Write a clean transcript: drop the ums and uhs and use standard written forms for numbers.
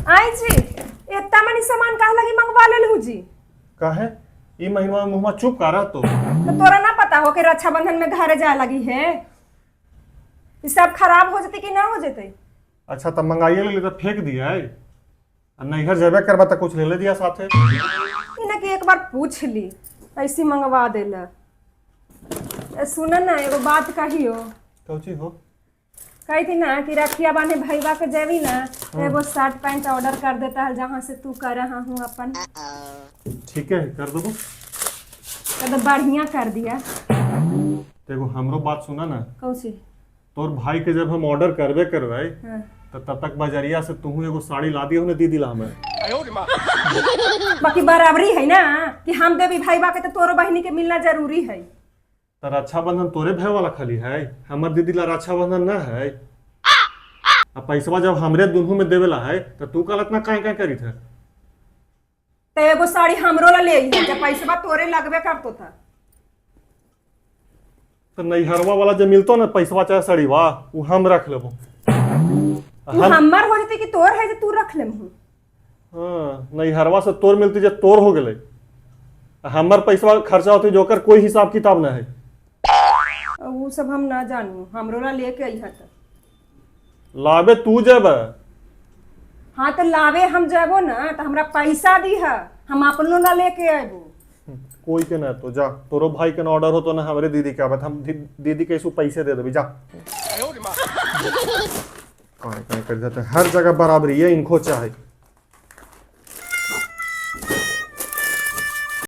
आई जी, इतना मनी सामान काहे लगी मंगवा लेलहु जी? काहे ई महीना में मुहमा चुप का रह तो? तो तोरा ना पता हो कि रक्षाबंधन में घरे जाए लगी है, ई सब खराब हो जते कि ना हो जते? अच्छा तब मंगाइए ले ली तो फेंक दिया है, आ नैहर जेबे करबा त कुछ ले ले दिया साथे। ई ना कि एक बार पूछ ली, ऐसी मंगवा देला। ए, सुन ना, एगो बात कहियो। कौची हो? कही थी ना कि रखिया बाने भैया के जेबी ना तो एगो शर्ट पैंट ऑर्डर कर देता है जहाँ से तू कर रहा हूँ अपन। ठीक है, कर देबो। तो बढ़िया कर दिया। तो एगो हमरो बात सुना ना। कौची? तोर भाई के जब हम ऑर्डर करबे करबै तो तब तक बाजरिया से तू एगो साड़ी ला दियो ने दीदी ला हमें। बाकी बराबरी है ना कि हम देवी भाई बा के तो तोरो बहनी के मिलना जरूरी है। तो रक्षाबंधन तोरे भाई वाला खाली है, हमर दीदी ला रक्षाबंधन ना है? आ पैसवा जब हमरे दुनू में देवेला है तो तू कल इतना काहे काहे करी था? तो एगो साड़ी हमरो ला ले अइहे, जब पैसवा तोरे लगबे करतो था। तो नैहरवा वाला जब मिलतो ना पैसवा चाहे साड़ीवा, उ हम रख लेबो। तू हमर हो जते कि तोर है जे तू रख लेमहू? हाँ, नैहरवा से तोर मिलती जे तोर हो गेलै, आ हमर पैसवा खर्चा होती जोकर कोई हिसाब किताब ना है। उ सब हम ना जानू, हमरो ला लेके अइहा त। लाबे तू जेबे। हाँ तो लावे हम जेबो ना तो हमरा पैसा दीह, हम अपनो ला लेके अयबो। कोई के ना तो जा, तोरो भाई के ना ऑर्डर हो तो ना हमरे दीदी के आवत, हम दीदी के इसू पैसे दे देबी जा। काहे काहे कर देते हर जगह बराबरी है इनको चाहे।